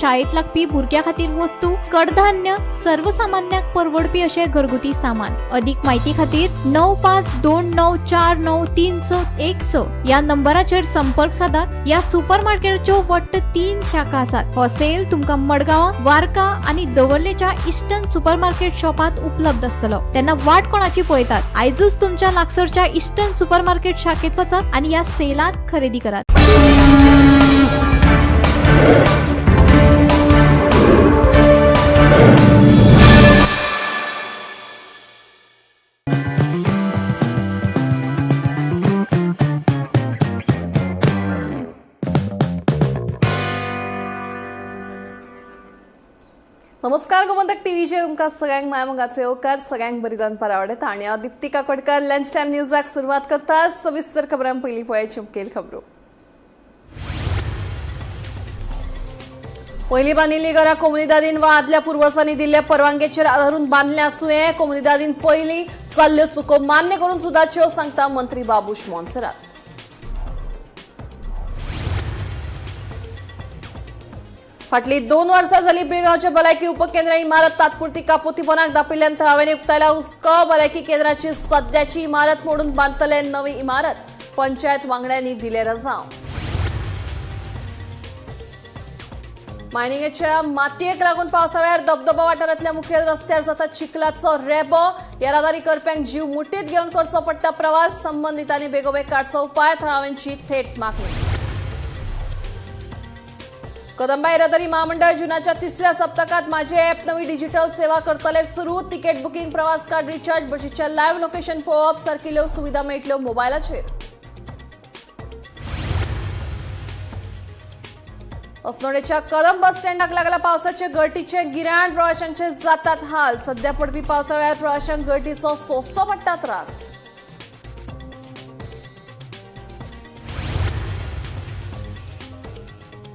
शाळेत लागपी भुरग्यां खातीर वस्तू, कडधान्य, सर्वसामान्यांक परवडपी अशें घरगुती सामान. अधिक माहिती खातीर 9529493616 ह्या नंबराचेर संपर्क सादात. ह्या सुपर मार्केटाच्यो वट्ट तीन शाखा आसात. हो सेल तुमकां मडगांव, वार्का आनी दवर्लेच्या इस्टर्न सुपर मार्केट शॉपात उपलब्ध आसतलो. तेन्ना वाट कोणाची पळयतात? आयजूच तुमच्या लागसरच्या इस्टर्न सुपर मार्केट शाखेत वचात आनी ह्या सेलात खरेदी करात. नमस्कार, गोमंतक टीव्हीचेर तुमकां सगळ्यांक मायामोगाचे येवकार. सगळ्यांक बरी दनपार आवडटा आनी हांव दीप्ती काकोडकर. लंच टायम न्यूजाक सुरवात करता. सविस्तर खबरां. पयलीं पळयाची मुखेल खबरो. पयलीं बांदिल्लीं घरां कोमुनिदादीन वा आदल्या पुर्वजांनी दिल्ल्या परवानगेचेर आदारून बांदल्या आसूं. कोमुनिदादीन पयलीं जाल्ल्यो चुको मान्य करून सुदारच्यो, सांगता मंत्री बाबूश मोन्सेरात. फाटली 2 वर्सां जाली पिळगांवच्या भलायकी उपकेंद्र इमारत तात्पुरती कापोतीपणाक दापिल्ल्यान थळाव्यांनी उक्तायला हुस्को. भलायकी केंद्राची सद्याची इमारत मोडून बांदतले नवी इमारत. पंचायत वांगड्यांनी दिले रजांव. मायनिंगेच्या मातयेक लागून पावसाळ्यार धबधबो वाठारांतल्या मुखेल रस्त्यार जाता चिखलाचो रेबो. येरादारी करप्यांक जीव मुठीत घेवन करचो पडटा प्रवास. संबंदितांनी बेगोबेग काडचो उपाय, थळाव्यांची थेट मागणी. कदंबा येरादारी महामंडळ जुनाच्या तिसऱ्या सप्तकात माझे ॲप नवी डिजिटल सेवा करतले सुरू. तिकीट बुकिंग, प्रवास कार्ड रिचार्ज, बशीच्या लाईव्ह लोकेशन पळोवप सारकिल्ल्यो सुविधा मेळटल्यो मोबायलाचेर. अस्नोडेच्या कदम बस स्टँडाक लागला पावसाचे गळटीचे गिराण. प्रवाशांचे जातात हाल. सध्या पडपी पावसाळ्यात प्रवाशांक गळटीचो सोंसचो पडटा त्रास.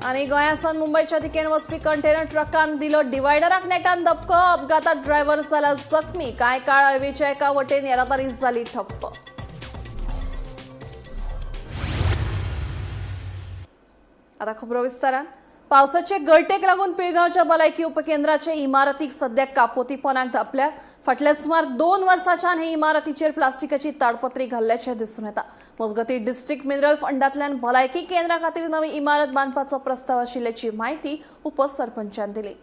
आणि गोंयांसावन मुंबयच्या दिकेन वचपी कंटेनर ट्रकान दिलो डिवायडराक नेटान धपको. अपघातात ड्रायव्हर जाला जखमी. कांय काळ हायवेच्या एका वटेन येरादारी जाली ठप्प. आता खबरो विस्तारान. पावसाचे गळटेक लागून पिळगांवच्या भलायकी उपकेंद्राचे इमारतीक सध्या कापोतीपणाक धापल्या. फाटल्या सुमार 2 वर्सांच्यान हे इमारतीचेर प्लास्टिकाची ताडपत्री घाल्ल्याचें दिसून येता. मजगतीं, डिस्ट्रिक्ट मिनरल फंडांतल्यान भलायकी केंद्रा खातीर नवी इमारत बांदपाचो प्रस्ताव आशिल्ल्याची म्हायती उपसरपंचान दिली.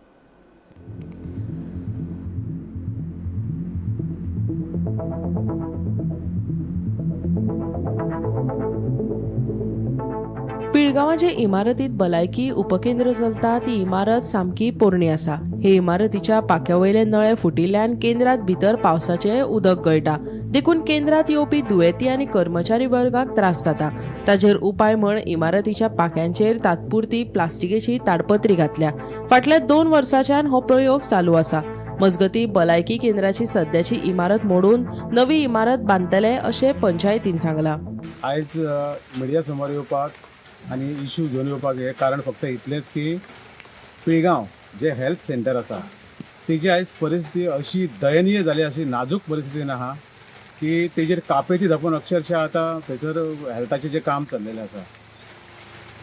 पिळगांवां जे इमारतीत भलायकी उपकेंद्र चलता ती इमारत सामकी पोरणी आसा. हे इमारतीच्या पाख्या वयले नळे फुटिल्ल्यान केंद्रात भितर पावसाचें उदक गळटा. देखून केंद्रात येवपी दुयेंती आनी कर्मचारी वर्गाक त्रास जाता. ताचेर उपाय म्हण इमारतीच्या पाख्यांचेर तात्पुरती प्लास्टिकेची ताडपत्री घातल्या. फाटल्या 2 वर्सांच्यान हो प्रयोग चालू आसा. मजगती, भलायकी केंद्राची सद्याची इमारत मोडून नवी इमारत बांदतले अशें पंचायतीन सांगलां. आयज मिडिया समोर येवपाक आनी इशू घेवन येवपाक हें कारण फक्त इतलेंच की पिळगांव जे हेल्थ सेंटर आसा तेजी आयज परिस्थिती अशी दयनीय जाली, अशी नाजूक परिस्थितीन आहा की तेजेर कापेती धापून अक्षरशः आतां थंयसर हेल्थाचें जें काम चल्लेलें आसा.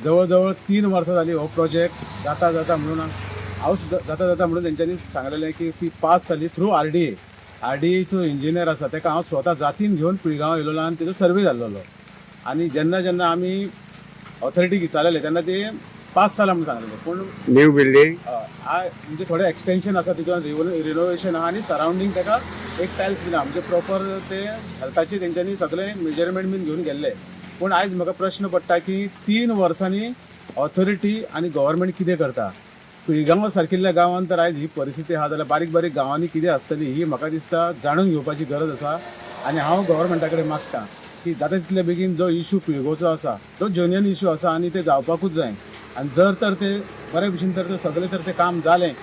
जवळ जवळ 3 वर्सां जाली हो प्रोजेक्ट जाता जाता म्हणून, हांव सुद्दां जाता जाता म्हणून तेंच्यांनी सांगलेलें की ती पास जाली थ्रू आरडीए. आरडीएचो इंजिनियर आसा, ताका हांव स्वता जातीन घेवन पिळगांव येयलेलो आनी तेजो सर्वे जाल्लो. आनी जेन्ना जेन्ना आमी ऑथॉरिटीक विचारलेलें तेन्ना ते पास जाला म्हणून सांगलेलें, पूण न्यू बिल्डिंग म्हणजे थोडें एक्सटेन्शन आसा, तितून रिनोवेशन आहा आनी सरावंडींग ताका एक टायल्स दिला, म्हणजे प्रॉपर ते हेल्थाचे तेंच्यांनी सगळे मेजरमेंट बीन घेवन गेल्ले. पूण आयज म्हाका प्रश्न पडटा की 3 वर्सांनी ऑथॉरिटी आनी गव्हर्मेंट कितें करता? पिळगांव सारकिल्ल्या गांवांत तर आयज ही परिस्थिती आहा जाल्यार बारीक बारीक गांवांनी कितें आसतली ही म्हाका दिसता जाणून घेवपाची गरज आसा. आनी हांव गव्हर्मेंटा कडेन मागता की जाता तितले बेगीन जो इशू पिळगांवचो आसा तो जेन्युइन इशू आसा आनी ते जावपाकूच जाय. आनी जर तर ते बरे भशेन तर ते सगळें तर तें काम जालें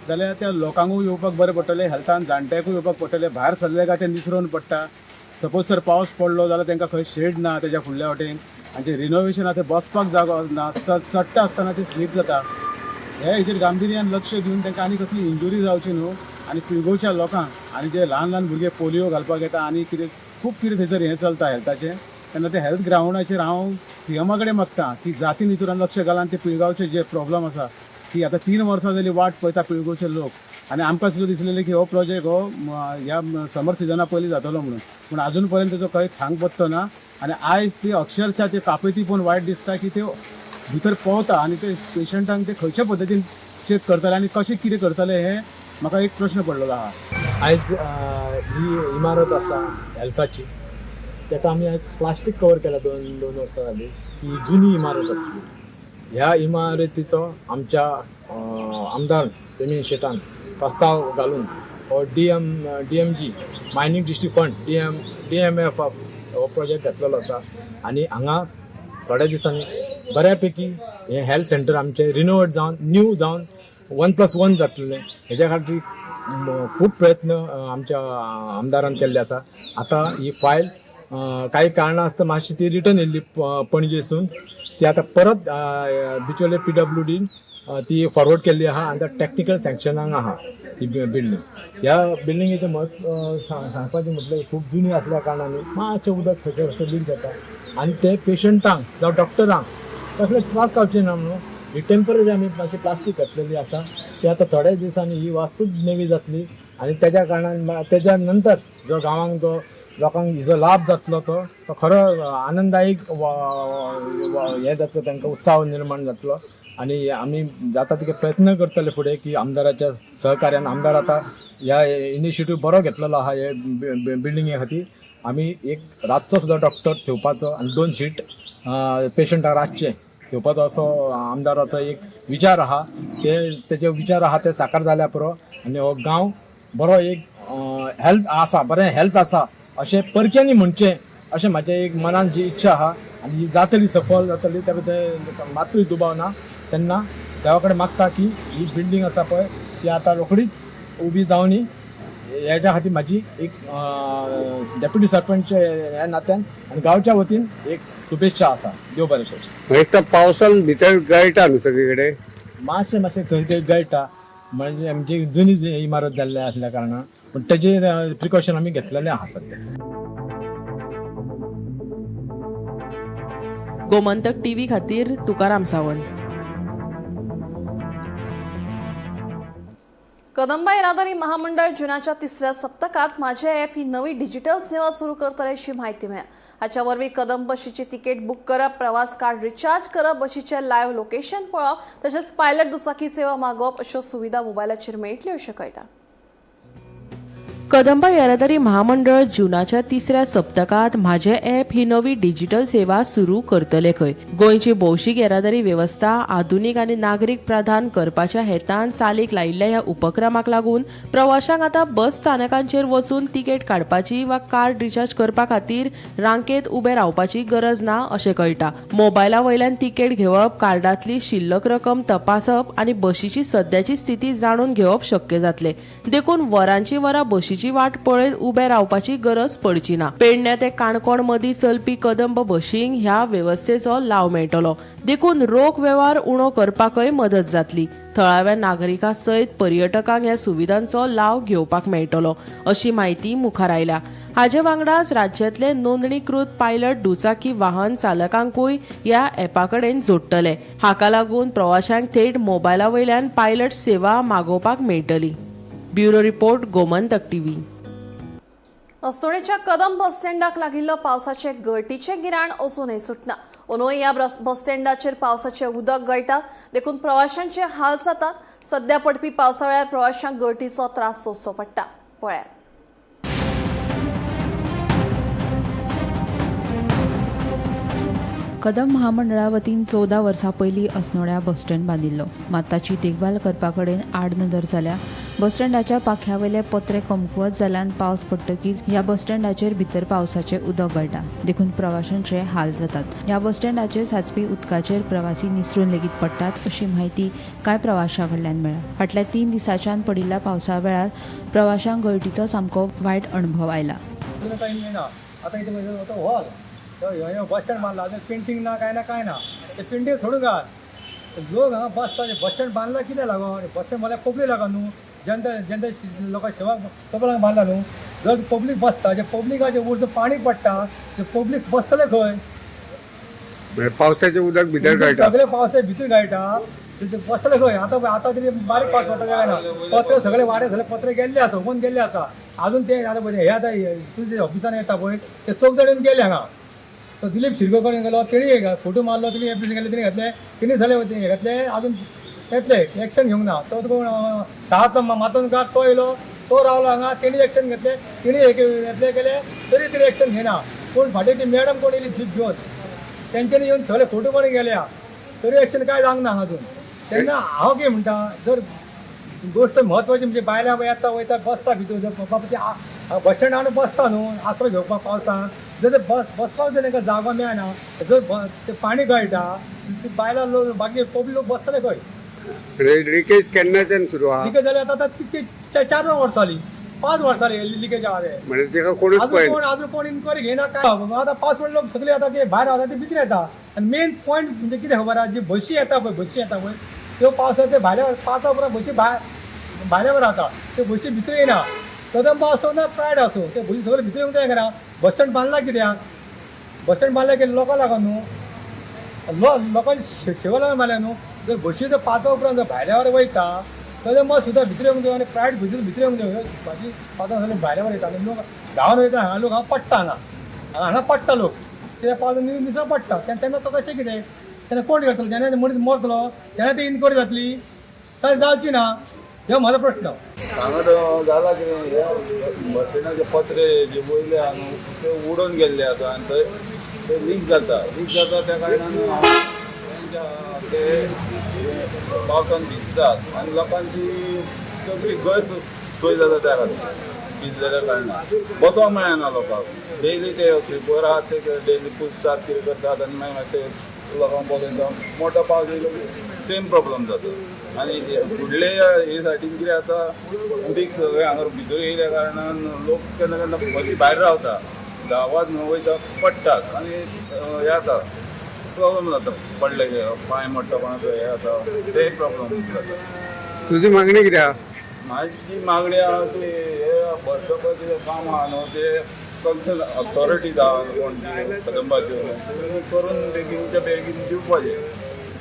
जाल्यार त्या लोकांकूय येवपाक बरें पडटलें, हेल्थान जाणट्यांकूय येवपाक पडटलें. भायर सरले काय ते निसरोन पडटा. सपोज जर पावस पडलो जाल्यार तांकां खंय शेड ना तेज्या फुडल्या वटेन आनी ते रिनोवेशन आहा, ते बसपाक जागो ना, चडटा आसतना ते स्लीप जाता. हे हेजेर गांभिर्यान लक्ष दिवन तांकां आनी कसली इंजुरी जावची न्हू. आनी पिळगोवच्या लोकांक आनी जे ल्हान ल्हान भुरगे पोलियो घालपाक येता आनी कितें खूब कितें थंयसर हें चलता हेल्थाचें, तेन्ना ते हेल्थ ग्रावंडाचेर हांव सीएमा कडेन मागता की जातीन हितून लक्ष घाला आनी ते पिळगांवचे जे प्रॉब्लम आसा की आतां 3 वर्सां जाली वाट पळयता पिळगोचे लोक आनी आमकां सुद्दां दिसलेलें की हो प्रोजेक्ट हो ह्या समर सिजना पयलीं जातलो म्हणून, पूण अजून पर्यंत तेजो काही थांग पत्तो ना. आनी आयज ती अक्षरशः ते कापेती पण वायट दिसता की ते भितर पोवता आनी ते पेशंटांक ते खंयच्या पद्दतीन चॅक करतले आनी कशें कितें करतले हें म्हाका एक प्रश्न पडलेलो आहा. आयज ही इमारत आसा हेल्थाची, ताका आमी आयज प्लास्टीक कवर केला. दोन वर्सां जाली ही जुनी इमारत आसली. ह्या इमारतीचो आमच्या आमदार पेमीन शेटान प्रस्ताव घालून हो DMG mining district fund DMF हो प्रोजेक्ट घातलेलो आसा आनी हांगा थोड्या दिसांनी बऱ्या पैकी हें हेल्थ सेंटर आमचें रिनोवेट जावन न्यू जावन 1+1 जातलें. हेज्या खातीर खूब प्रयत्न आमच्या आमदारान केल्ले आसा. आतां ही फायल काही कारणां आसता मातशी ती रिटर्न येयल्ली पणजेसून, ती आतां परत बिचोले PWD ती फॉरवर्ड केल्ली आहा आनी आतां टॅक्निकल सँक्शनाक आहा ती बिल्डींग. ह्या बिल्डिंगेचें म्हत्व सांगपाचें म्हटल्यार खूब जुनी आसल्या कारणान मातशें उदक खंयचे खंयचे लीक जाता आनी ते पेशंटांक जावं डॉक्टरांक कसले त्रास जावचे ना म्हणून ही टेंपररी आमी मातशी प्लास्टीक घातलेली आसा. ती आतां थोड्या दिसांनी ही वास्तूच नवी जातली आनी तेज्या कारणान तेज्या नंतर जो गांवांक जो लोकांक हिजो लाभ जातलो तो तो खरो आनंदायक हें जातलो, तांकां उत्साह निर्माण जातलो. आनी आमी जाता तितके प्रयत्न करतले फुडें की आमदाराच्या सहकार्यान, आमदार आतां ह्या इनिशिएटीव बरो घेतलेलो आहा. हे बिल्डिंगे खातीर आमी एक रातचो सुद्दां डॉक्टर थेवपाचो आनी 2 शीट पेशंटाक रातचे थेवपाचो असो आमदाराचो एक विचार आहा. ते तेजे विचार आहा ते साकार जाल्या पुरो आनी हो गांव बरो एक हेल्थ आसा, बरें हेल्थ आसा अशें परक्यांनी म्हणचें अशें म्हाजें एक मनान जी इच्छा आहा आनी ही जातली, सफल जातली, त्या बद्दल मातूय दुबाव ना. तेन्ना देवा कडेन मागता की ही बिल्डींग आसा पळय ती आतां रोखडीच उबी जावनी. हेज्या खातीर म्हाजी एक डेप्युटी सरपंच ह्या नात्यान आनी गांवच्या वतीन एक शुभेच्छा आसा. देव बरें करूं. एक तर पावसान भितर गळटा न्हू सगळी कडेन. मातशें मातशें खंय थंय गळटा, म्हणजे आमची जुनी जी इमारत जाल्ली आसल्या कारणान, पूण तेजे प्रिकॉशन आमी घेतलेले आहा सद्या. गोमंतक टीव्ही खातीर तुकाराम सावंत. कदंबा येरादारी महामंडळ जुनाच्या तिसऱ्या सप्तकात माझे ॲप ही नवी डिजिटल सेवा सुरू करतले अशी म्हायती मेळ्ळ्या. हाच्या वरवीं कदंब बशीची तिकेट बुक करप, प्रवास कार्ड रिचार्ज करप, बशीचें लायव्ह लोकेशन पळोवप, तशेंच पायलट दुचाकी सेवा मागोवप अश्यो सुविधा मोबायलाचेर मेळटल्यो अशें कळटा. कदंबा येरादारी महामंडळ जुनाच्या तिसऱ्या सप्तकात म्हाजे ॲप ही नवी डिजिटल सेवा सुरू करतले खंय. गोंयची भौशीक येरादारी वेवस्था आधुनीक आनी नागरीक प्राधान करपाच्या हेतान चालीक लायिल्ल्या ह्या उपक्रमाक लागून प्रवाशांक आतां बस स्थानकांचेर वचून तिकेट काडपाची वा कार्ड रिचार्ज करपा खातीर रांकेत उबे रावपाची गरज ना अशें कळटा. मोबायला वयल्यान तिकेट घेवप, कार्डांतली शिल्लक रक्कम तपासप आनी बशीची सद्याची स्थिती जाणून घेवप शक्य जातले. देखून वरांची वरां बशीची वाट पळयत उबे रावपाची गरज पडची ना. पेडण्या ते काणकोण मदीं चलपी कदंब बशींक ह्या वेवस्थेचो लाव मेळटलो, देखून रोख वेव्हार उणो करपाकय मदत जातली. थळाव्या नागरिकां सयत पर्यटकांक ह्या सुविधांचो लाव घेवपाक मेळटलो अशी म्हायती मुखार आयल्या. हाजे वांगडाच राज्यांतले नोंदणीकृत पायलट दुचाकी वाहन चालकांकूय ह्या ॲपा कडेन जोडटले. हाका लागून प्रवाशांक थेट मोबायला वयल्यान पायलट सेवा मागोवपाक मेळटली. Bureau report, Gomantak TV. अस्नोडेच्या Kadam बस स्टँडाक लागिल्लो पावसाचे गळटीचे गिराण अजूनय सुटना. अंदूय ह्या बस स्टँडाचेर पावसाचे उदक गळटा, देखून प्रवाशांचे हाल जातात. सध्या पडपी पावसाळ्यार प्रवाशांक गळटीचो त्रास सोंसचो पडटा. पळयात. कदम महामंडळा वतीन 14 वर्सां पयलीं अस्नोड्या बस स्टँड बांदिल्लो, मात ताची देखभाल करपा कडेन आडनदर जाल्या. बस स्टँडाच्या पाख्या वयले पत्रे कमकुवत जाल्ल्यान पावस पडटकीच ह्या बस स्टँडाचेर भितर पावसाचें उदक गळटा, देखून प्रवाशांचे हाल जातात. ह्या बस स्टँडाचेर साचपी उदकाचेर प्रवासी निसरून लेगीत पडटात अशी म्हायती कांय प्रवाशां कडल्यान मेळ्ळ्या. फाटल्या 3 दिसांच्यान पडिल्ल्या पावसा वेळार प्रवाशांक गळटीचो सामको वायट अणभव आयला. आतां कितें म्हणजे हॉल बस स्टँड बांदला, पेंटींग ना, कांय ना, कांय ना. ते पेंटींग सोडून घाल, लोक हांगा बसता. बस स्टँड बांदला कितें लागोन? बस स्टँड बांदल्यार पब्लीक लागोन न्हू, जनता जनता लोकांक सेवा पब्लिकाक बांदला न्हू. जर पब्लीक बसता, जे पब्लिकाचे वयर पाणी पडटा, ते पब्लीक बसतले खंय? पावसाचें उदक भितर गळटा. सगळे पावसा भितर गळटा. ते बसतले खंय आतां आतां तरी बारीक पावस पडटा काय ना पत्रे सगळे वारे सगळे पत्रे गेल्ले आसा हुबून गेल्ले आसा अजून ते आतां पळय हे आतां तुजे ऑफिसान येता पळय ते चौग जाण येवन गेले हांगा. तो दिलीप शिरको कडेन गेलो, तेणी फोटो मारलो, तेणी एप्लिकेशन गेले, तेणी घातले, तेणी सगळे ते घातले, अजून येतले एक्शन घेवंक ना. तो कोण सात मातोंडकार तो येयलो, तो रावलो हांगा, तेणी एक्शन घेतले, तेणी हे घेतले केले तरी तेणी एक्शन घेना. पूण फाटीं ती मॅडम कोण येयली जीप घेवन तेंच्यांनी येवन सगळे फोटो मारून गेल्या तरी एक्शन काय जावंक ना अजून. तेन्ना हांव कितें म्हणटा, जर गोश्ट म्हत्वाची म्हणजे बायलां येता वयता बसता भितर, जर बाबा ते बस स्टँडार बसता न्हू आसरो घेवपाक पावसान, जर ते बसपाक जर तांकां जागो मेळना, जर ते पाणी गळटा, ती बायलां लोक बाकी पब्लीक लोक बसतले खंय? लिकेज केन्नाच्यान सुरू आहा? लिकेज जाल्यार आतां ती 4 वर्सां जाली, 5 वर्सां जाली लिकेज आहा ते. म्हणजे तेका कोणूच अजून पळयना. कोण अजून कोण इन्क्वायरी घेयना काय. आतां पावस पडलो लोक सगळे आतां ते भायर रावता ते भितर येता. आनी मेन पॉयंट म्हणजे कितें खबर आहा, जी बशी येता पळय, बशी येता पळय त्यो पावसाचे ते भायल्या पावसा उपरांत बशी भायल्या रावता, त्यो बशी भितर येयना. कदंबा आसूं ना प्रायड आसूं, ते बशी सगळे भितर येवंक जाय करा. बस स्टँड बांदला कित्याक? बस स्टँड बांदला की लोकां लागून न्हू, लोकांची सेवा लागून बांदल्या न्हू. जर बशी जर पांचा उपरांत जर भायल्या वाटेन वयता कदंबा सुद्दां भितर येवंक जाय आनी प्रायड बशी भितर येवंक जाय. बशी पांचां सगळे भायल्या वाटेन वयता आनी लोक धांवन वयता हांगा, लोक हांगा पडटा, हांगा हांगा पडटा लोक, कित्याक पावसान निसर पडटा. तेन्ना तो कशें कितें तेन्ना कोण करतलो? जेन्ना मनीस मरतलो तेन्ना ती इन्क्वायरी जातली काय जावची ना, हो म्हाजो प्रश्न. हांगा तो जाला कितें, हे बस स्टँडाचे पत्रे जे वयले आहा न्हू ते उडोन गेल्ले आसा आनी थंय ते लीक जाता, लीक जाता त्या कारणान तेंच्या ते पावसान भिजतात आनी लोकांची चडशी गैरसोय जाता त्या खातीर. भिजलेल्या कारणान बसोंक मेळना लोकांक. डेली ते स्लिपर आहात ते डेली पुसतात, कितें करतात आनी मागीर मातशें लोकांक बसोवन मोठो पावस येयलो की सेम प्रॉब्लम जाता. आनी फुडले हे सायडीन कितें आसा, उदीक सगळें हांगा भितर येयल्या कारणान लोक केन्ना केन्ना बशी भायर रावता, धांवत न्हू वयता, पडटात आनी हें जाता, प्रॉब्लम जाता. पडले पांय मोडटा कोणाचो, हें जाता, ते प्रॉब्लम जाता. तुजी मागणी कितें आहा? म्हाजी मागणी आहा की हे बस स्टॉपाचें काम आहा न्हू ते कन्सर्न ऑथॉरिटीज आहा कोण ती कदंबाच्यो करून बेगीनच्या बेगीन दिवपाचें,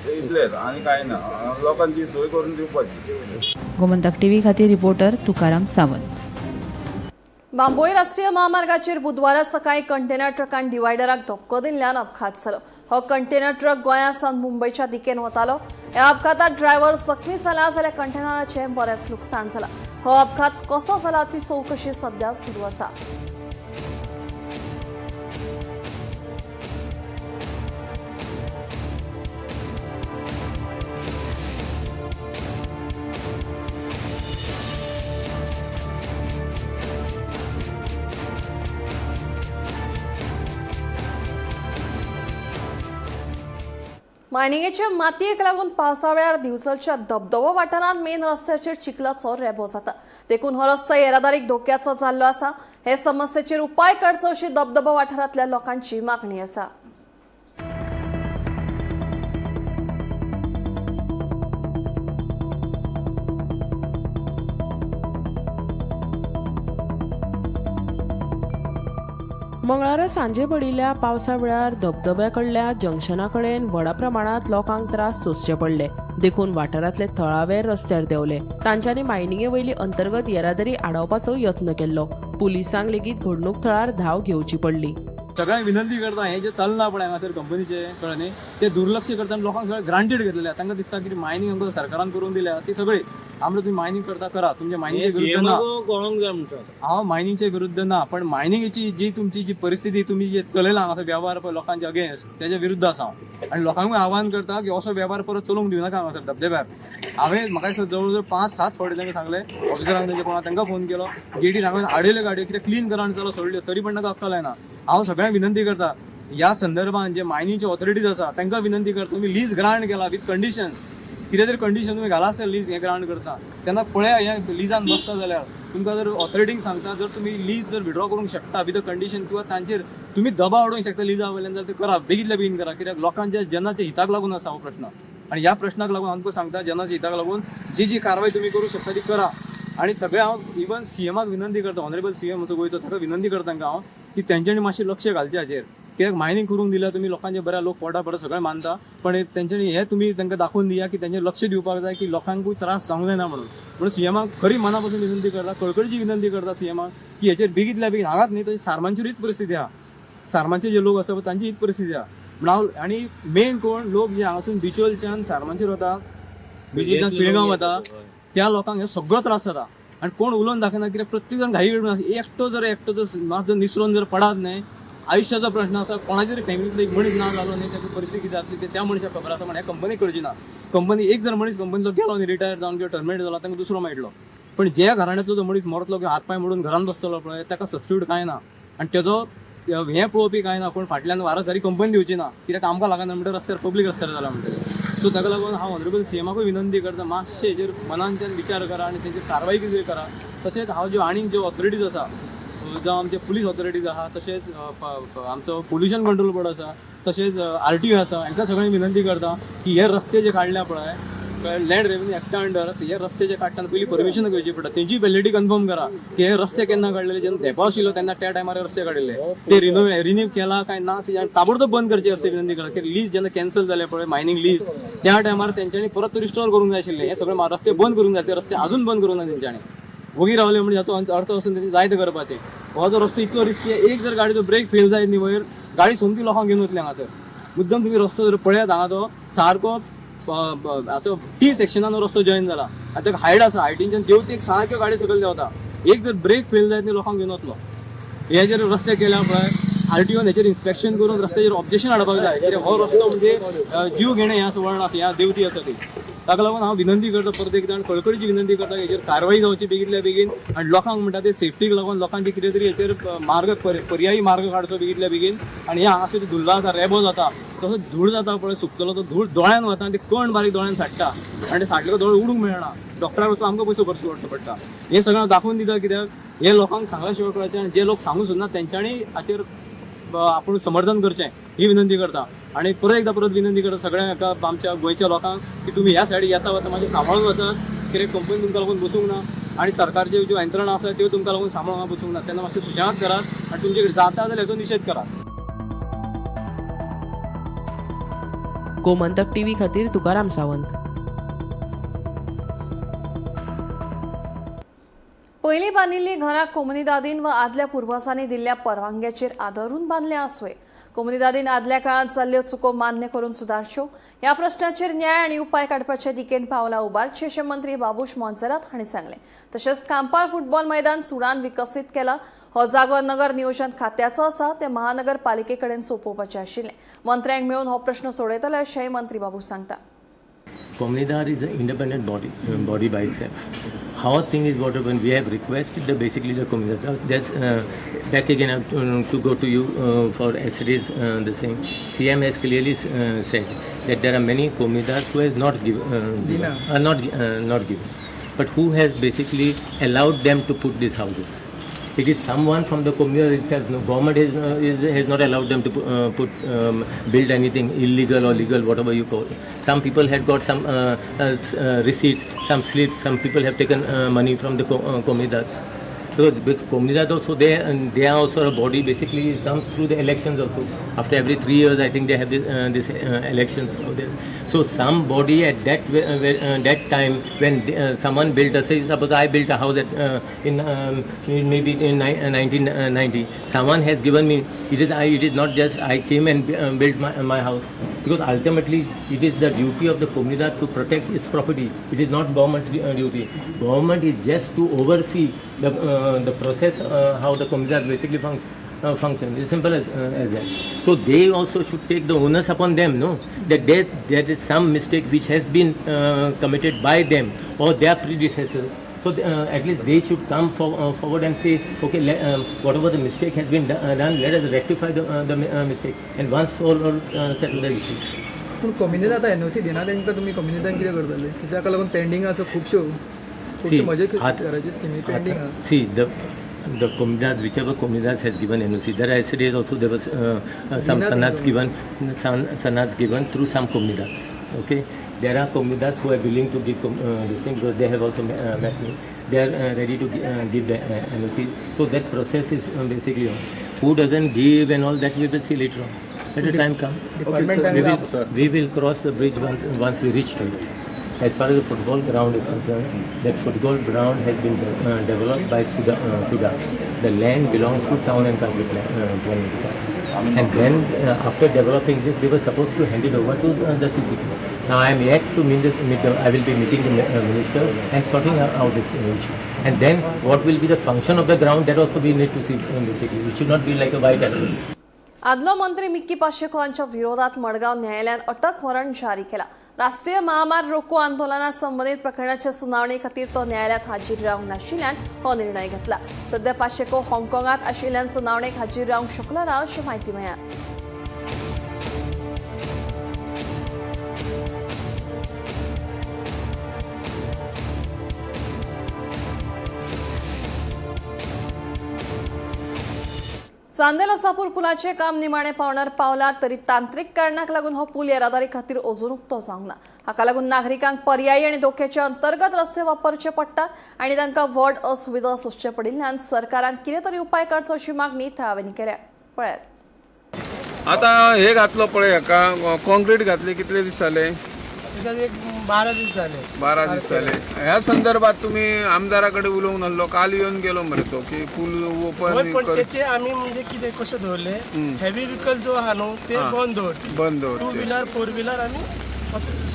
ते इतलेंच आनी कांय ना. लोकांची सोय करून दिवपाची. गोमंतक टीव्ही खातीर रिपोर्टर तुकाराम सावंत. बांबोळी राष्ट्रीय महामार्गाचेर बुधवारा सकाळी कंटेनर ट्रकान डिवायडराक धपको दिल्ल्यान अपघात जालो. हो कंटेनर ट्रक गोंया सावन मुंबयच्या दिकेन वतालो. ह्या अपघातात ड्रायव्हर जखमी जाला जाल्यार कंटेनराचें बरेंच लुकसाण जालां. हो अपघात कसो जाला ती चवकशी सध्या सुरू आसा. मायनिंगेच्या मातयेक लागून पावसा वेळार दिवचलच्या धबधबो वाठारांत मेन रस्त्याचेर चिखलाचो रेबो जाता, देखून हो रस्तो येरादारीक धोक्याचो जाल्लो आसा. हे समस्येचेर उपाय काडचो अशी धबधबो वाठारांतल्या लोकांची मागणी आसा. मंगळारा सांजे पडिल्ल्या पावसा वेळार धबधब्या कडल्या जंक्शना कडेन व्हडा प्रमाणांत लोकांक त्रास सोंसचे पडले, देखून वाठारांतले थळावे रस्त्यार देंवले. तांच्यांनी मायनिंगे वयली अंतर्गत येरादारी आडावपाचो यत्न केल्लो. पुलिसांक लेगीत घडणूक थळार धांव घेवची पडली. सगळ्यांक विनंती करता, हें जें चल्लां पळय हांगासर कंपनीचें, कळ्ळें न्ही, तें दुर्लक्ष करता आनी लोकांक सगळें ग्रांटेड घेतलेलें. तांकां दिसता की मायनींग आमकां सरकारान करून दिल्या ती सगळी आमकां, तुमी मायनींग करता करा, तुमच्या मायनिंगचे विरुद्ध ना, हांव मायनिंगचे विरुद्ध ना, पण मायनिंगेची जी तुमची जी परिस्थिती तुमी जे चलयला हांगासर वेव्हार पळय लोकांच्या अगेन्स्ट, तेच्या विरुद्ध आसा हांव. आनी लोकांकूय आव्हान करता की असो वेव्हार परत चलोवंक दिवनाका हांगासर धबधब्यार. हांवें म्हाका दिसता जवळ जवळ 5-7 फावटी तांकां सांगलें, ऑफिसरांक तेंच्या कोणा तांकां फोन केलो, गेटी हांगा आडयल्यो गाडयो, कितें क्लीन करा आनी चलो सोडल्यो, तरी पण तांकां अक्कल येना. हांव सगळ्यांक विनंती करता ह्या संदर्भान, जे मायनिंगचे ऑथॉरिटीज आसा तांकां विनंती करता, तुमी लीज ग्रांट केला विथ कंडिशन, कितें तरी कंडिशन तुमी घाला आसतलें लीज हें ग्रांट करता तेन्ना पळया, हें लिजान बसता जाल्यार तुमकां जर ऑथॉरिटींक सांगता, जर तुमी लीज जर विड्रॉ करूंक शकता विथ अ कंडिशन किंवा तांचेर तुमी दबाव हाडूंक शकता लिजा वयल्यान जाल्यार ते करा, बेगीतल्या बेगीन करा, कित्याक लोकांच्या जनाच्या हिताक लागून आसा हो प्रश्न. आनी ह्या प्रश्नाक लागून आमकां सांगता, जनाच्या हिताक लागून जी जी कारवाय तुमी करूंक शकता ती करा. आनी सगळें हांव इवन सीएमाक विनंती करता, ऑनरेबल सीएम आमचो गोंयचो, ताका विनंती करता तांकां हांव की तेंच्यांनी मातशें लक्ष घालचें हाचेर. कित्याक मायनींग करूंक दिल्या तुमी लोकांचे बऱ्या लोक पोटा पडटा सगळें मानता, पण तेंच्यांनी हें तुमी तांकां दाखोवन दिया की तेंचें लक्ष दिवपाक जाय की लोकांकूय त्रास जावंक जायना म्हणून. म्हणून सीएमाक खरी मना पासून विनंती करता, कळकळीची विनंती करता सीएमाक की हेचेर बेगीतल्या बेगीन, हांगाच न्ही तर सारमांचेर हीच परिस्थिती आहा, सारमांचे जे लोक आसा पळय तांची हीच परिस्थिती आहा. म्हणून हांव आनी मेन कोण लोक जे हांगासून बिचोलच्यान सारमांचेर वता, बिचोलच्यान पिळगांव वता, त्या लोकांक हे सगळो त्रास जाता. आनी कोण उलोवन दाखयना कित्याक प्रत्येक जाण घाई करून आसा. एकटो जर मात जर निसरोन जर पडात न्हय, आयुश्याचो प्रश्न आसा. कोणाच्या तरी फॅमिलींतलो एक मनीस ना जालो न्ही, ताका परिस्थिती कितें जातली ते त्या मनशाक खबर आसा. पण ह्या कंपनीक कळची ना. कंपनी एक जर मनीस कंपनीचो गेलो न्ही, रिटायर जावन किंवा टर्मिनेट जालो, तांकां दुसरो मेळटलो. पण ज्या घराण्यांतलो जो मनीस मरतलो किंवा हात पांय मोडून घरान बसतलो पळय, ताका सबस्टिट्यूट कांय ना आनी तेजो हें पळोवपी कांय ना. कोण फाटल्यान वारस कंपनी दिवची ना, कित्याक आमकां लागना म्हणटा रस्त्यार, पब्लीक रस्त्यार जाला म्हणटकीर. सो ताका लागून हांव ऑनरेबल सीएमाकूय विनंती करता, मातशें हेजेर मनांच्यान विचार करा आनी तेजेर कारवाई कितें करा. तशेंच हांव ज्यो आनीक ज्यो ऑथॉरिटीज आसा, जावं आमचे पुलीस ऑथॉरिटीज आहा, तशेंच आमचो पोल्युशन कंट्रोल बोर्ड आसा, तशेंच आरटीओ आसा, हांकां सगळ्यांक विनंती करता की हे रस्ते जे काडल्या पळय लँड रेव्हेन्यू एक्टा अंडर, हे रस्ते जे काडटना पयलीं परमिशन घेवची पडटा, तेंची व्हॅलिडिटी कन्फर्म करा की हे रस्ते केन्ना काडलेले, जेन्ना धेंपो आशिल्लो तेन्ना त्या टायमार हे रस्ते काडिल्ले, ते रिन्यू केला काय ना, ते ताबडतोब बंद करचे अशें विनंती करा. की लीज जेन्ना कॅन्सल जाले पळय मायनींग लीज, त्या टायमार तेंच्यांनी परत रिस्टोर करूंक जाय आशिल्ले. हे सगळे रस्ते बंद करूंक जाय, ते रस्ते अजून बंद करूंक ना तेंच्यांनी. वगी रावले म्हणजे हाचो अर्थ आसून तेणी जायते करपाचें. हो जो रस्तो इतलो रिस्की, एक जर गाडीचो ब्रेक फेल जायत न्ही वयर, गाडी सोमती लोकांक घेवन वतली हांगासर. मुद्दम तुमी रस्तो जर पळयात हांगा, तो सारको आतां टी सेक्शनान रस्तो जॉईन जाला आनी ताका हायट आसा, हायटींच्यान देंवतेक सारक्यो गाडी सकयल देंवता. एक जर ब्रेक फेल जायत न्ही, लोकांक घेवन वतलो. हे जर रस्ते केल्या पळय, आरटीओन हेचेर इन्स्पेक्शन करून रस्त्याचेर ऑब्जेक्शन हाडपाक जाय, कित्याक हो रस्तो म्हणजे जीव घेणे ह्या वळण आसा, ह्या देंवती आसा ती. ताका लागून हांव विनंती करता, परत एकदां कळकळीची विनंती करता, हेचेर कारवाई जावची बेगीतल्या बेगीन आनी लोकांक म्हणटा ते सेफ्टीक लागून लोकांचे कितें तरी हेचेर मार्ग, पर्यायी मार्ग काडचो बेगीतल्या बेगीन. आनी हे हांगासर धुल्ला जाता, रेबो जाता, तसो धूळ जाता पळय, सुकतलो तो धूळ दोळ्यान वता आनी ते कण बारीक दोळ्यान साडटा आनी ते साडले दोळे उडूंक मेळना. डॉक्टराक वचून आमकां पयसो खर्च करचो पडटा. हें सगळें हांव दाखोवन दिता, कित्याक हे लोकांक सांगल्या शिवाय कळचें आनी जे लोक सांगूंक सोदना तेंच्यांनी हाचेर आपूण समर्थन करचें ही विनंती करता. आनी परत एकदां परत विनंती करता सगळ्या हाका, आमच्या गोंयच्या लोकांक की तुमी ह्या सायडीक येता वता मातशें सांबाळून वचात, कित्याक कंपनी तुमकां लागून बसूंक ना आनी सरकारच्यो ज्यो यंत्रणा आसा त्यो तुमकां लागून सांबाळून हांगा बसूंक ना. तेन्ना मातशें सुशेगाद करात आनी तुमचे कडेन जाता जाल्यार हेचो निशेध करात. गोमंतक टीव्ही खातीर तुकाराम सावंत. पयलीं बांदिल्लीं घरां कोमुनिदादीन वा आदल्या पुर्वजांनी दिल्ल्या परवानग्याचेर आदारून बांदल्या आसुये. कोमुनिदादीन आदल्या काळांत जाल्ल्यो चुको मान्य करून सुदारच्यो. ह्या प्रश्नाचेर न्याय आनी उपाय काडपाचे दिकेन पावलां उबारची अशें मंत्री बाबूश मोन्सेरात हांणी सांगलें. तशेंच कांपाल फुटबॉल मैदान सुडान विकसीत केला. हो जागो नगर नियोजन खात्याचो आसा, ते महानगरपालिके कडेन सोंपोवपाचें आशिल्लें. मंत्र्यांक मेळून हो प्रश्न सोडयतले अशेंय मंत्री बाबूश सांगता. Comunidade is an independent body by itself. How thing is what when we have requested the basically the Comunidade. That's back again I have to go to you for SDs the same. CM has clearly said that there are many Comunidades who has not given, not given, but who has basically allowed them to put these houses. It is someone from the community itself. No, government has not allowed them to build anything illegal or legal, whatever you call. Some people had got some receipts, some slips. Some people have taken money from the comunidades. So with comunidad also they and they are also a body, basically it comes through the elections also. After every 3 years, I think they have this elections out there. So some body at that time when someone built a, say suppose I built a house at in maybe in 1990, someone has given me, it is not just I came and built my house, because ultimately it is the duty of the comunidad to protect its property. It is not government's duty. Government is just to oversee the process, how the comunidad basically function. It's simple as that. So they also should take the onus upon them, no? That there is some mistake which has been committed by them or their predecessors. So at least they should come forward and say, okay, whatever the mistake has been done, let us rectify the mistake and once for all settle the issue. पूण कोमिनिदाद आतां NOC दिना तांकां, तुमी कोमिनिदान कितें करतले? ताका लागून pending आसा खुबश्यो खुबश्यो म्हजे घराची स्किमी पेंडींग आहा. See, the comunidad, whichever comunidad has given NOC, there are yesterday also there was some Dinat sanads given, some sanads given through some comunidades. Okay, there are comunidades who are willing to give this thing because they have also met me. They are ready to give the NOC. So that process is basically on. Who doesn't give and all that we will see later on. Let the time come. Okay, We will cross the bridge once we reach to it. As far as the football ground is concerned, that football ground has been developed by Suda. The land belongs to Town and Country Planning Department. And then after developing this, they were supposed to hand it over to the CCP. Now I am yet to meet I will be meeting the minister and sorting out this issue. And then what will be the function of the ground, that also we need to see basically. It should not be like a white elephant. आदलो मंत्री Mickey Pacheco हांच्या विरोधात मडगांव न्यायालयान अटक warrant जारी केला. राष्ट्रीय महामार्ग रोको आंदोलनात संबंधित प्रकरणाच्या सुनावणी खातीर तो न्यायालयात हाजीर रावंक नाशिल्ल्यान हो निर्णय घेतला. सध्या पाशेको हाँगकाँगात आशिल्ल्यान सुनावणेक हाजीर रावंक शकलो ना अशी म्हायती मेळ्ळ्या. चांदेल असापूर पुलाचे काम निमाणे पावणार पावला तरी तांत्रिक कारणाक लागून हो पूल येरादारी खातीर अजून उक्तो जावंक ना. हाका लागून नागरिकांक पर्यायी आनी धोक्याचे अंतर्गत रस्ते वापरचे पडटात आनी तांकां व्हड असुविधा सोंसचे पडिल्ल्यान सरकारान कितें तरी उपाय काडचो अशी मागणी थळाव्यांनी केल्या. पळयात आता हे घातलो पळय हाका कॉन्क्रीट घातले कितले दीस जाले? एक 12 दीस जाले. 12 दीस जाले. ह्या संदर्भात तुम्ही आमदारा कडेन उलोवंक नासलो? काल येवन गेलो मरे तो की पूल ओपन पण त्याचे आम्ही म्हणजे कितें कशें दवरले, हेवी व्हिकल जो आहा न्हू ते बंद दवरचे, बंद दवरचे. टू व्हिलर फोर व्हिलर आमी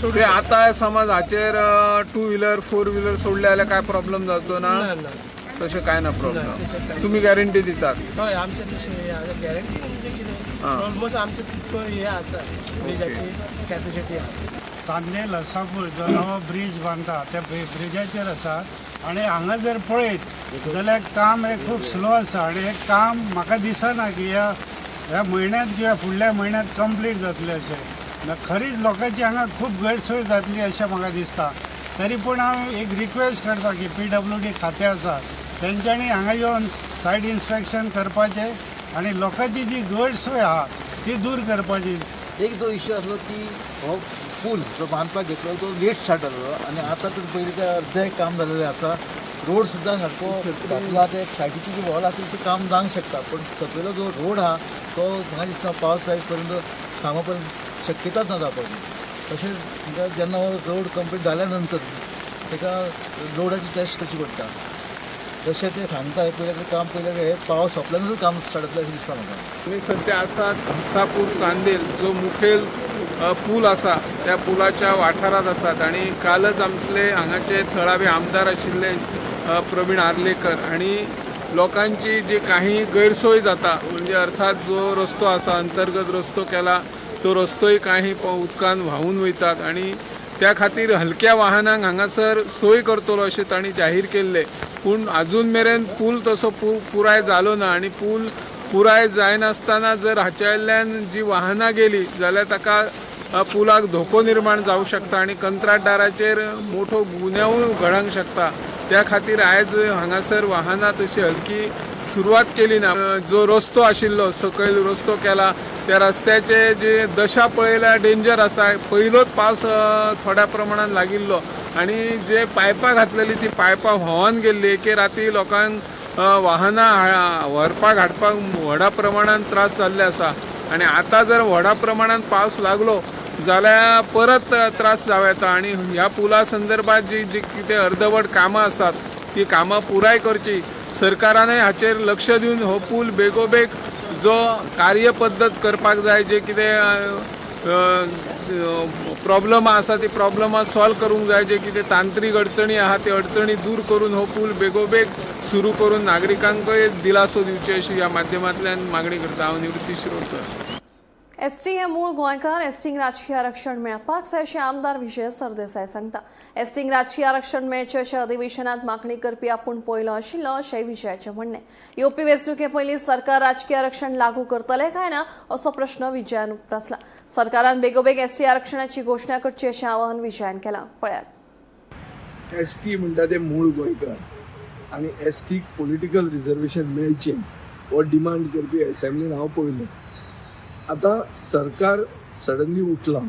सोडू. ते आता समज हाचेर टू व्हिलर फोर व्हिलर सोडले जाल्यार काय प्रॉब्लेम जावचो ना? तशें काय ना प्रॉब्लेम. तुम्ही गॅरंटी दितात? हय, आमचे तशें गॅरंटी म्हणजे कितें ऑलमोस्ट आमचे तितको हे आसा ब्रिजाची कॅपॅसिटी आहा. चांदेल असापूर जो नवो ब्रीज बांदता त्या ब्रिजाचेर आसा आनी हांगा जर पळयत जाल्यार काम हें खूब स्लो आसा आनी हें काम म्हाका दिसना की ह्या म्हयन्यांत किंवा फुडल्या म्हयन्यांत कंप्लीट जातलें अशें. खरीच लोकांची हांगा खूब गैरसोय जातली अशें म्हाका दिसता. तरी पूण हांव एक रिक्वेस्ट करता की PWD खातें आसा तेंच्यांनी हांगा येवन सायड इन्स्पेक्शन करपाचें आनी लोकांची जी गैरसोय आहा ती दूर करपाची. एक जो इश्यू आसलो की हो पूल जो बांदपाक घेतलो तो लेट स्टार्ट जालो आनी आतां तर पयलीं ते अर्दें काम जालेलें आसा. रोड सुद्दां सारको घातला, ते सायडीची जी वॉल आसा ती काम जावंक शकता, पूण सकयलो जो रोड आहा तो म्हाका दिसता पावस जायत पर्यंत कामा पर्यंत शक्यताच ना जावपाची. तशेंच जेन्ना हो रोड कंप्लीट जाल्या नंतर ताका रोडाची टेस्ट करची पडटा. जशें ते सांगता पयलें काम पयलें हे पावस सोंपल्या नंतर काम स्टार्ट जातलें अशें दिसता म्हाका. आमी सद्या आसात हसापूर चांदेल जो मुखेल पूल आसा त्या पुलाच्या वाठारांत आसात आनी कालच आमचे हांगाचे थळावे आमदार आशिल्ले प्रवीण आर्लेकर आनी लोकांची जी काही गैरसोय जाता म्हणजे अर्थात जो रस्तो आसा अंतर्गत रस्तो केला तो रस्तोय काही उदकान व्हांवून वयतात आनी त्या खातीर हलक्या वाहनांक हांगासर सोय करतलो अशें तांणी जाहीर केल्लें. पूण आजून मेरेन पूल तसो पुराय जालो ना आनी पूल पुराय जायनासतना जर हाच्या वयल्यान जी वाहनां गेली जाल्यार ताका पुलाक धोको निर्माण जावंक शकता आनी कंत्राटदाराचेर मोठो गुन्यांवूय घडोवंक शकता. त्या खातीर आयज हांगासर वाहनां तशी हलकी सुरवात केली ना. जो रस्तो आशिल्लो सकयल रस्तो केला त्या रस्त्याचे जे दशा पळयल्यार डेंजर आसा. पयलोच पावस थोड्या प्रमाणान लागिल्लो आनी जे पायपां घातलेली ती पायपां व्हांवन गेल्ली. एके राती लोकांक वाहनां व्हरपाक हाडपाक व्हडा प्रमाणान त्रास जाल्ले आसा आनी आतां जर व्हडा प्रमाणान पावस लागलो जाल्यार परत त्रास जावं येता. आनी ह्या पुला संदर्भात जी जी कितें अर्दवट कामां आसात ती कामां पुराय करची. सरकारानय हाचेर लक्ष दिवन हो पूल बेगोबेग जो कार्यपद्दत करपाक जाय, जे कितें प्रॉब्लमां आसा ती प्रॉब्लमां सॉल्व करूंक जाय, जे कितें तांत्रीक अडचणी आहा त्यो अडचणी दूर करून हो पूल बेगोबेग सुरू करून नागरिकांकय दिलासो दिवचे अशी ह्या माध्यमांतल्यान मागणी करता. हांव निवृत्ती शिरोडकर. एसटी हे मूळ गोंयकार, एसटींक राजकीय आरक्षण मेळपाक जाय अशें आमदार विजय सरदेसाय सांगता. एसटींक राजकीय आरक्षण मेळचें अशें अधिवेशनांत मागणी करपी आपूण पयलो आशिल्लो अशें विजयाचें म्हणणें. येवपी वेंचणुके पयलीं सरकार राजकीय आरक्षण लागू करतलें काय ना असो प्रश्न विजयान उप्रासला. सरकारान बेगोबेग एसटी आरक्षणाची घोशणा करची अशें आवाहन विजयान केलां. पळयात. एसटी म्हणटा ते मूळ गोंयकार आनी एसटीक पॉलिटिकल रिजर्वेशन मेळचें हो डिमांड करपी एसेंब्लीन हांव पयलो. आतां सरकार सडनली उठलां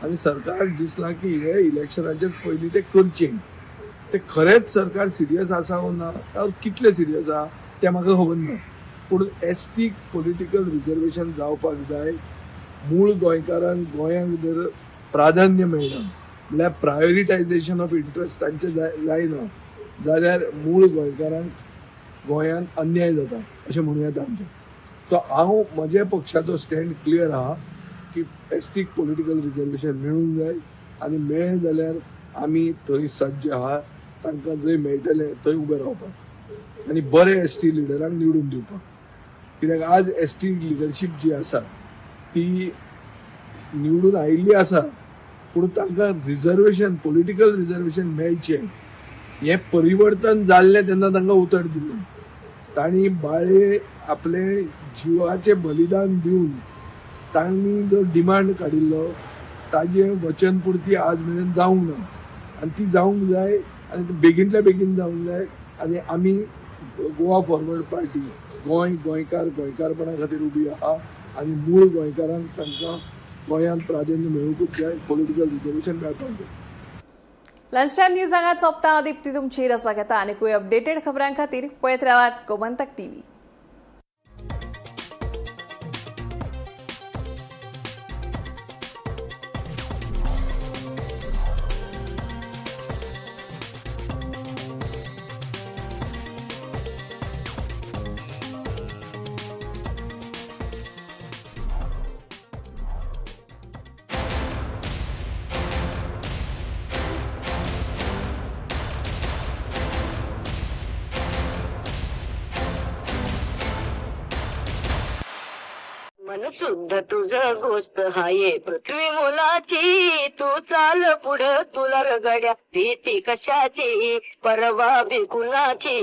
आनी सरकाराक दिसलां की हे इलेक्शनाचे पयलीं ते करचें. ते खरेंच सरकार सिरियस आसा वो ना, कितलें सिरियस आहा तें म्हाका खबर ना. पूण एस टीक पॉलिटिकल रिजर्वेशन जावपाक जाय. मूळ गोंयकारांक गोंयांक जर प्राधान्य मेळना म्हणल्यार प्रायोरिटायझेशन ऑफ इंट्रस्ट तांचे जायना जाल्यार मूळ गोंयकारांक गोंयांत अन्याय जाता अशें म्हणूं येता आमचें. सो हांव म्हज्या पक्षाचो स्टँड क्लियर आहा की एस टीक पॉलिटिकल रिजर्वेशन मेळूंक जाय आनी मेळ्ळें जाल्यार आमी थंय सज्ज आहा तांकां जंय मेळटलें थंय उबें रावपाक आनी बरे एस टी लिडरांक निवडून दिवपाक. कित्याक आज एस टी लिडरशीप जी आसा ती निवडून आयिल्ली आसा, पूण तांकां रिजर्वेशन पॉलिटिकल रिजर्वेशन मेळचें हें परिवर्तन जाल्लें तेन्ना तांकां उतर दिल्लें. तांणी बाळे आपले जिवाचें बलिदान दिवन तांणी जो डिमांड काडिल्लो ताजें वचनपुर्ती आज मेरेन जावंक ना आनी ती जावंक जाय आनी बेगीनच्या बेगीन जावंक जाय. आनी आमी गोवा फॉरवर्ड पार्टी गोंय गोंयकार गोंयकारपणा खातीर उबी आहा आनी मूळ गोंयकारांक तांकां गोंयांत प्राधान्य मेळुंकूच जाय, पॉलिटिकल रिजर्वेशन मेळपाक जाय. लंच टायम न्यूज हांगा सोंपता. दीप्ती तुमची रजा घेता आनीकूय अपडेटेड खबरां खातीर पळयत रावात गोमंतक टीव्ही. मन शुद्ध तुझं गोष्ट हाये पृथ्वी मुलाची, तू चाल पुढं तुला रगड्या भीती कशाची परवा बी कुणाची.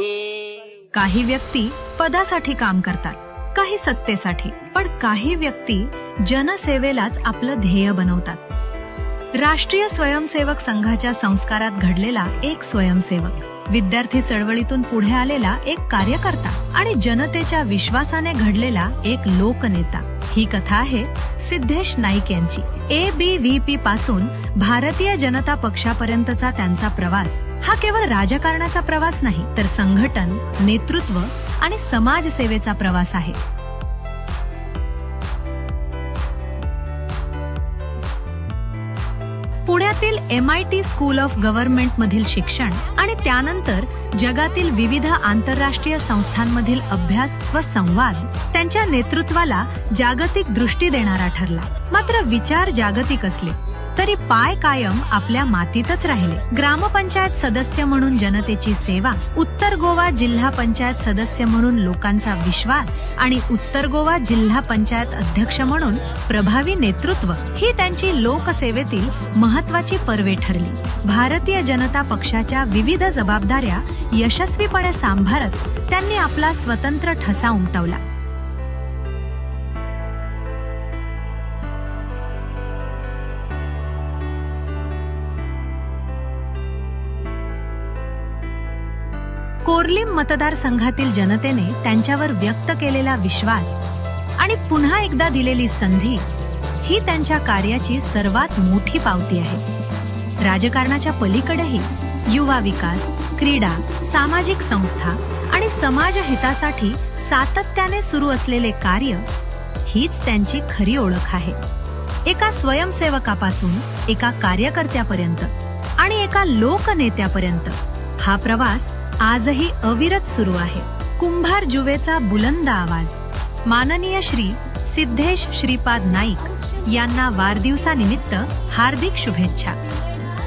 काही व्यक्ती पदासाठी काम करतात, काही सत्तेसाठी, पण काही व्यक्ती जनसेवेलाच आपलं ध्येय बनवतात. राष्ट्रीय स्वयंसेवक संघाच्या संस्कारात घडलेला एक स्वयंसेवक, विद्यार्थी चळवळीतून पुढे आलेला एक कार्यकर्ता आणि जनतेच्या विश्वासाने घडलेला एक लोकनेता. ही कथा आहे सिद्धेश नाईक यांची. ABVP पासून भारतीय जनता पक्षापर्यंतचा त्यांचा प्रवास हा केवळ राजकारणाचा प्रवास नाही, तर संघटन, नेतृत्व आणि समाजसेवेचा प्रवास आहे. पुण्यातील MIT school of government मधील शिक्षण आणि त्यानंतर जगातील विविध आंतरराष्ट्रीय संस्थांमधील अभ्यास व संवाद त्यांच्या नेतृत्वाला जागतिक दृष्टी देणारा ठरला. मात्र विचार जागतिक असले तरी पाय कायम आपल्या मातीतच राहिले. ग्रामपंचायत सदस्य म्हणून जनतेची सेवा, उत्तर गोवा जिल्हा पंचायत सदस्य म्हणून लोकांचा विश्वास आणि उत्तर गोवा जिल्हा पंचायत अध्यक्ष म्हणून प्रभावी नेतृत्व ही त्यांची लोकसेवेतील महत्वाची पर्वे ठरली. भारतीय जनता पक्षाच्या विविध जबाबदाऱ्या यशस्वीपणे सांभाळत त्यांनी आपला स्वतंत्र ठसा उमटवला. कोर्लीम मतदारसंघातील जनतेने त्यांच्यावर व्यक्त केलेला विश्वास आणि पुन्हा एकदा दिलेली संधी ही त्यांच्या कार्याची सर्वात मोठी पावती आहे. राजकारणाच्या पलीकडेही युवा विकास, क्रीडा, सामाजिक संस्था आणि समाजहितासाठी सातत्याने सुरू असलेले कार्य हीच त्यांची खरी ओळख आहे. एका स्वयंसेवकापासून एका कार्यकर्त्यापर्यंत आणि एका लोकनेत्यापर्यंत हा प्रवास आजही अविरत सुरू आहे. कुंभार जुवेचा बुलंद आवाज माननीय श्री सिद्धेश श्रीपाद नाईक यांना वाढदिवसानिमित्त हार्दिक शुभेच्छा.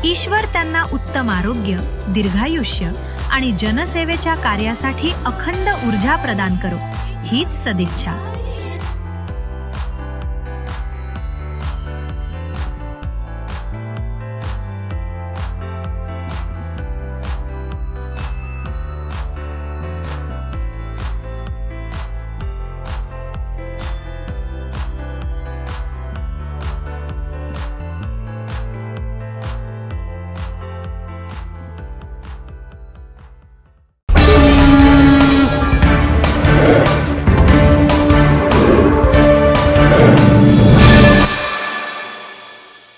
ईश्वर त्यांना उत्तम आरोग्य, दीर्घायुष्य आणि जनसेवेच्या कार्यासाठी अखंड ऊर्जा प्रदान करो, हीच सदिच्छा.